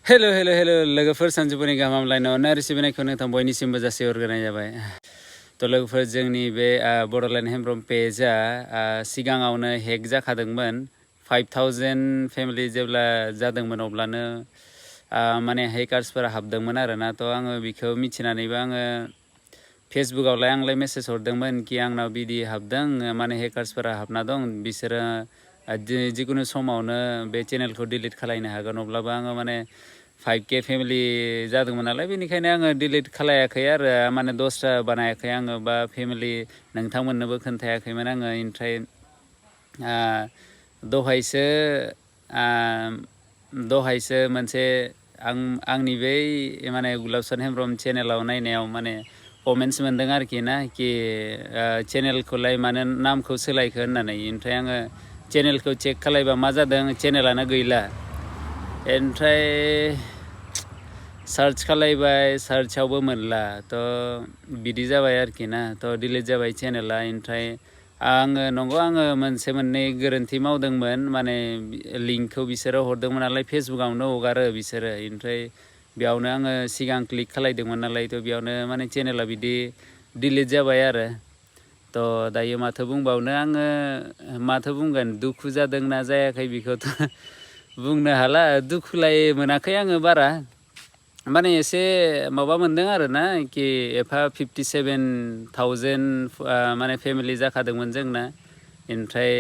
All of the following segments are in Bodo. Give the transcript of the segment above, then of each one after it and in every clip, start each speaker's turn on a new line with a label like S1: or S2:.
S1: हेलो हेलो हेलो लोगोफोर सानजौफुनि गाहाम हामलायनाय अननाय आरो सिबिनायखौ नोंथां बयनिसिमबो जासिहरग्रोनाय जाबाय। थ' लोगोफोर जोंनि बे बड'लेण्ड हेमब्रम पेजआ सिगाङावनो हेक जाखादोंमोन 5000 फेमिलि जेब्ला जादोंमोन अब्लानो माने हेकार्सफोरा हाबदोंमोन आरोना। थ' आङो बेखौ मिथिनानैबो आङो फेसबुकावलाय आंलाय मेसेज हरदोंमोन कि आंनाव बिदि हाबदों माने हेकार्सफोरा हाबना दं बिसोरो जिकुनु समावनो बे चेनेलखौ डिलिट खालायनो हागोन। अब्लाबो आङो माने 5K फेमिलि जादोंमोन नालाय बेनिखायनो आङो डिलिट खालायाखै आरो माने दस्रा बानायाखै आङो बा फेमिलि नोंथांमोननोबो खोन्थायाखैमोन आङो। ओमफ्राय दहायसो मोनसे आंनि बै माने गुलाबसान हेमब्रम चेनेलाव नायनायाव माने कमेन्ट्स मोनदों आरोखि ना कि चेनेलखौलाय मानो नामखौ सोलायखो होननानै। ओमफ्राय आङो चेनेलखौ चेक खालायबा मा जादों चेनेलानो गैला। ओमफ्राय सार्च खालायबाय सार्चआवबो मोनला। थ' बिदि जाबाय आरोखि ना। थ' डिलिट जाबाय चेनेला। ओमफ्राय आङो मोनसे मोननै गोरोन्थि मावदोंमोन माने लिंकखौ बिसोरो हरदोंमोन नालाय फेसबुकावनो हगारो बिसोरो। ओमफ्राय बेयावनो आङो सिगां क्लिक खालायदोंमोन नालाय थ' बेयावनो माने चेनेला बिदि डिलिट जाबाय आरो। थ' दायो माथो बुंबावनो आङो माथो बुंगोन दुखु जादोंना जायाखै बेखौथ' बुंनो हाला। दुखुलाय मोनाखै आङो बारा माने एसे माबा मोनदों आरो ना कि एफा 57,000 माने फेमिलि जाखादोंमोन जोंना। ओमफ्राय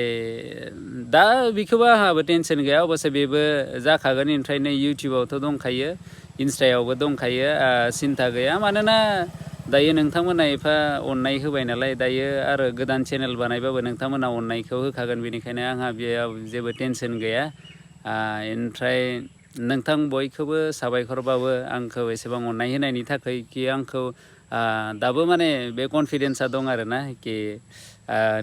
S1: दा बेखौबो आंहाबो टेनसन गैया अबसे बेबो जाखागोन। ओमफ्राय नै इउटुबावथ' दंखायो इन्स्टायावबो दंखायो सिन्था गैया। मानोना दायो नोंथांमोना एफा अननाय होबाय नालाय दायो आरो गोदान चेनेल बानायबाबो नोंथांमोना अननायखौ होखागोन। बेनिखायनो आंहा बेयाव जेबो टेनसन गैया। ओमफ्राय नोंथां बयखौबो साबायखरबाबो आंखौ एसेबां अननाय होनायनि थाखाय कि आंखौ दाबो माने बे कनफिडेन्सा दं आरो ना कि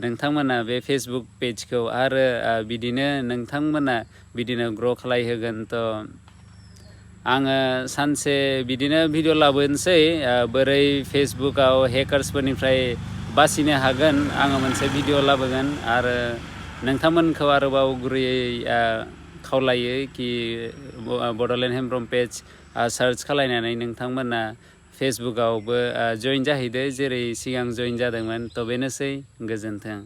S1: नोंथांमोना बे फेसबुक पेजखौ आरो बिदिनो नोंथांमोना बिदिनो ग्र' खालायहोगोन। थ' आङो सानसे बिदिनो भिडिअ लाबोनोसै बोरै फेसबुकाव हेकार्सफोरनिफ्राय बासिनो हागोन आङो मोनसे भिडिअ लाबोगोन। आरो नोंथांमोनखौ आरोबाव गुरैयै खावलायो कि बड'लेण्ड हेमब्रम पेज सार्च खालायनानै नोंथांमोना फेसबुकावबो जइन जाहैदो जेरै सिगां जइन जादोंमोन। थ' बेनोसै गोजोन्थों।